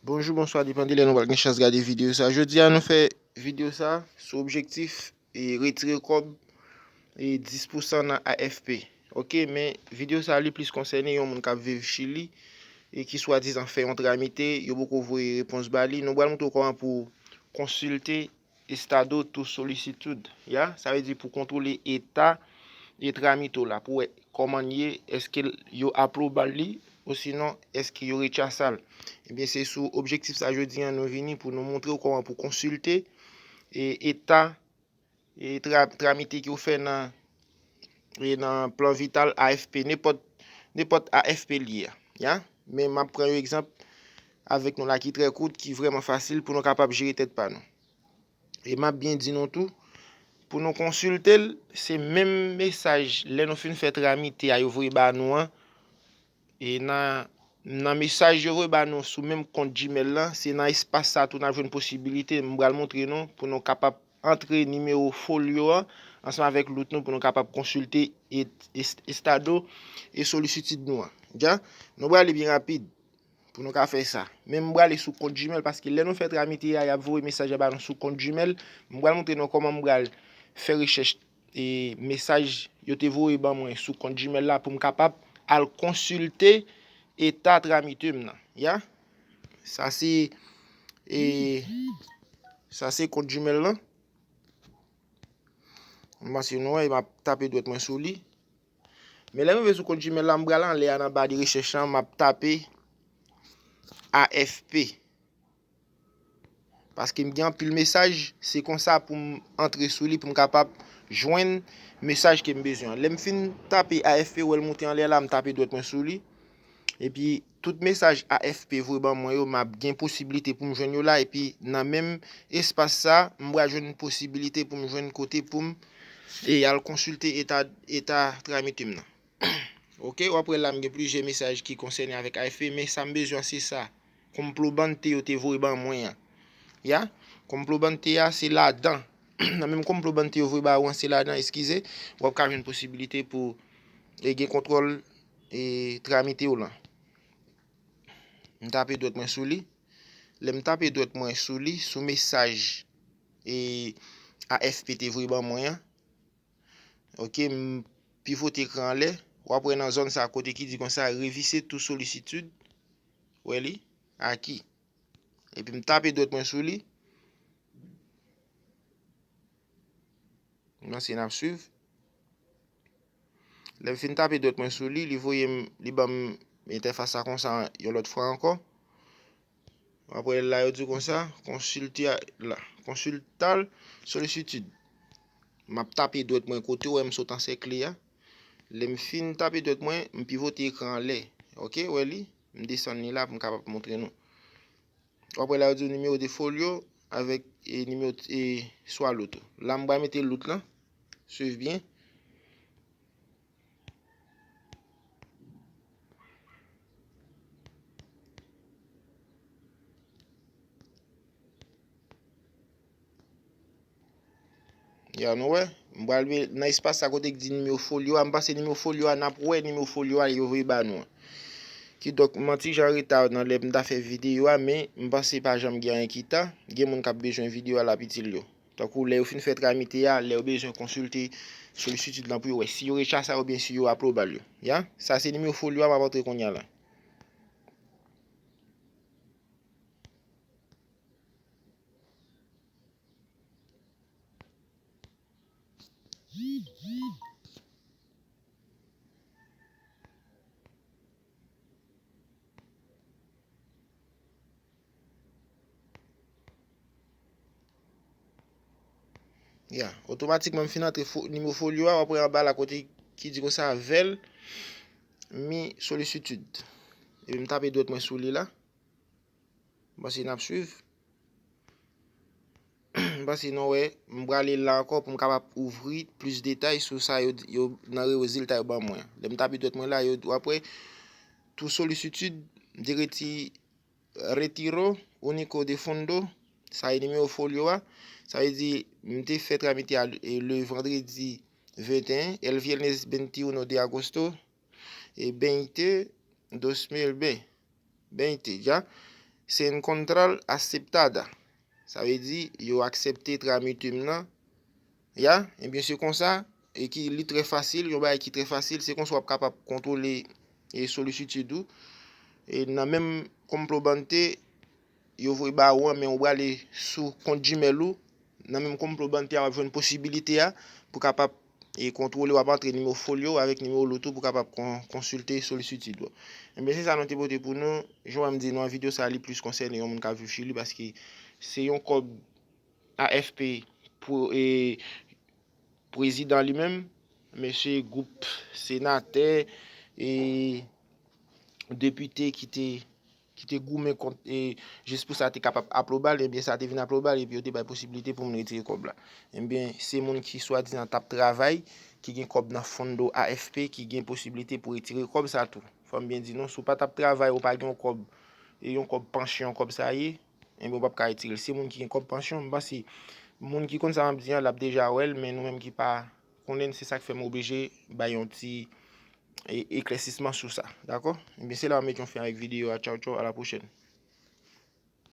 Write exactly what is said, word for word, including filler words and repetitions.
Bonjou, bonswa, depann de lè nou pral gen chans gade videyo sa. Jodi a, nou fè videyo sa sou objektif e retire kòb e dis pousan nan A F P. Ok, men videyo sa li plis konsène yon moun k ap viv Chili e ki swadizan fè yon tramite, yo poko voye repons ba li. Nou pral montre w kòman pou konsilte estado tu solicitud, ya, sa vle di pou kontwole eta e tramite w la, pou wè kòman l ye, èske l- yo apwouve l li, osinon èske yo rechase l. Ebyen, se sou objektif sa jodi a nou vini pou nou montre w kòman pou konsilte e eta e tra- tramite ke w fè nan e nan plan vital A F P, nenpòt nenpòt A F P li ye a, ya. Men m ap pran yon egzanp avèk nou la ki trè kout, ki vrèman fasil pou nou kapab jere tèt pa nou. E m ap byen di nou tou, pou nou konsilte l, se menm mesaj lè nou fin fè tramite a yo voye ba nou an, e nan nan mesaj yo voye ba nou sou menm kont Gmail lan, se nan espas sa tou n ap jwenn posibilite, m pral montre nou, pou nou kapab antre nimewo folyo a ansanm avèk lout nou pou nou kapab konsilte e- est- estado e solicitud nou an. Ya, nou prale byen rapid pou nou ka fè sa. Men m prale sou kont Gmail paske lè nou fè tramite a, y ap voye mesaj la ba nou sou kont Gmail. M pral montre nou kòman m pral fè rechèch e mesaj yo te voye ban mwen sou kont Gmail la pou m kapab al konsilte eta tramite m nan. Ya, sa se e sa se kont Gmail lan. M panse nou wè, m ap tape dwèt mwen sou li. Men lè m rive sou kont Gmail la, m pral anlè a nan ba de rechèch lan, m ap tape A F P. Paske m gen anpil mesaj, se konsa pou m antre sou li pou m kapab jwenn mesaj ke m bezwen an. Lè m fin tape A F P, ou wè l moute anlè la, m tape dwèt mwen sou li. Epi tout mesaj A F P voye ban mwen yo, m ap gen posiblite pou m jwenn yo la. Epi nan menm espas sa, m pral jwenn posibilite pou m jwenn kote pou m e al konsilte eta eta tramite m nan. Ok, w ap wè la m gen plizyè mesaj ki konsène avèk A F P, men sa m bezwen se sa. Comprobante yo te voye ban mwen an. Ya, comprobante a se ladan. Nan menm comprobante yo voye ba ou an se ladan, eskize, w ap ka jwenn posibilite pou e gen kontwòl e tramite w lan. M tape dwèt mwen sou li. Lè m tape dwèt mwen sou li, sou mesaj e A F P te voye ban mwen an, ok, m pivote ekran anlè. W ap wè nan zòn sa kote ki di konsa, revise tou solisitud. Wè li? Aki. Epi m tape dwèt mwen sou li. M panse n ap swiv. Lè m fin tape dwèt mwen sou li, li voye m, li ban m entèfas sa konsa yon lòt fwa ankò. Apre la, yo di konsa, konsilte a- la, konsiltal solisitud. M ap tape dwèt mwen kote w wè m sot ansèkle a. Lè m fin tape dwèt mwen, m pivote ekran anlè. Ok, wè li? M desann li la pou m kapab montre nou. Apre la, yo di w nimewo de folyo avèk e, nimewo e, swa loto. La, m pral mete lout lan. Swiv byen. Ya, nou wè, m pral nan espas sa kote k di nimewo folyo a, m panse nimewo folyo a, n ap wè nimewo folyo a yo voye ba nou an. Kidonk, m an ti jan reta nan lè m ta fè videyo a, men m panse pa janm gen anyen ki ta, gen moun k ap bezwen videyo a, l ap itil yo. Tankou lè yo fin fè tramite a, lè yo bezwen konsilte solisitid lan pou yo wè si yo rechase a oubyen si yo apwobal yo. Ya, sa se nimewo folyo a m ap antre kounye a la. Ya, otomatikman m fin antre fo- nimewo folyo a, w ap wè anba la kote ki di konsa vèl mi solisitud. Epi m tape dwèt mwen sou li la. M panse n ap swiv. M panse nou wè, m prale la ankò pou m kapab ouvri plis detay sou sa yo, yo nan rezilta yo ban mwen. Lè m tape dwèt mwen la, yo, w ap wè, tu solicitud de reti- retiro único de fondo, sa e nimewo folyo a. Sa vle di, m te fè tramite a e le vandredi venteyen, el viernes veintiuno de agosto, e veinte, dos mil veinte, ya. se encontrar aceptada. Sa vle di, yo aksepte tramite m nan. Ya, ebyen se konsa, e ki li trè fasil, yon bagay ki trè fasil, se konsa w ap kapab kontwole e solisitid ou. E nan menm comprobante, yo voye ba ou an, men ou prale sou kont Gmail ou, nan menm comprobante a, w ap jwenn posibilite a pou kapab e kontwole, w ap antre nimewo folyo avèk nimewo loto pou kapab kon, konsilte solisitid ou. Ebyen, se sa nou te pote pou nou. Jan m di nou an, videyo sa a, li plis konsène yon moun k ap viv Chili, paske se yon kòb A F P pou, e, prezidan li menm, mesye, gwoup senatè e depite ki te, ki te goumen kont, e, jis pou sa te kapab apwobe l, ebyen sa te vin apwobe l, epi yo te bay posibilite pou moun retire kòb la. Ebyen, se moun ki swadizan t ap travay, ki gen kòb nan Fondo A F P, ki gen posibilite pou retire kòb sa tou. Fò m byen di nou, si w pa t ap travay, ou pa gen yon kòb, e yon kòb pansyon, kòb sa ye, ebyen, ou p ap ka retire l. Se moun ki gen kòb pansyon, m panse, moun ki konn sa m ap di an, l ap deja wè l, men nou menm ki pa konnen, se sa k fè m oblije bay yon ti, e, eklèsisman sou sa, dakò? Ebyen, se la m met yon fen avèk videyo a. Tchaw, tchaw, a la pwochèn.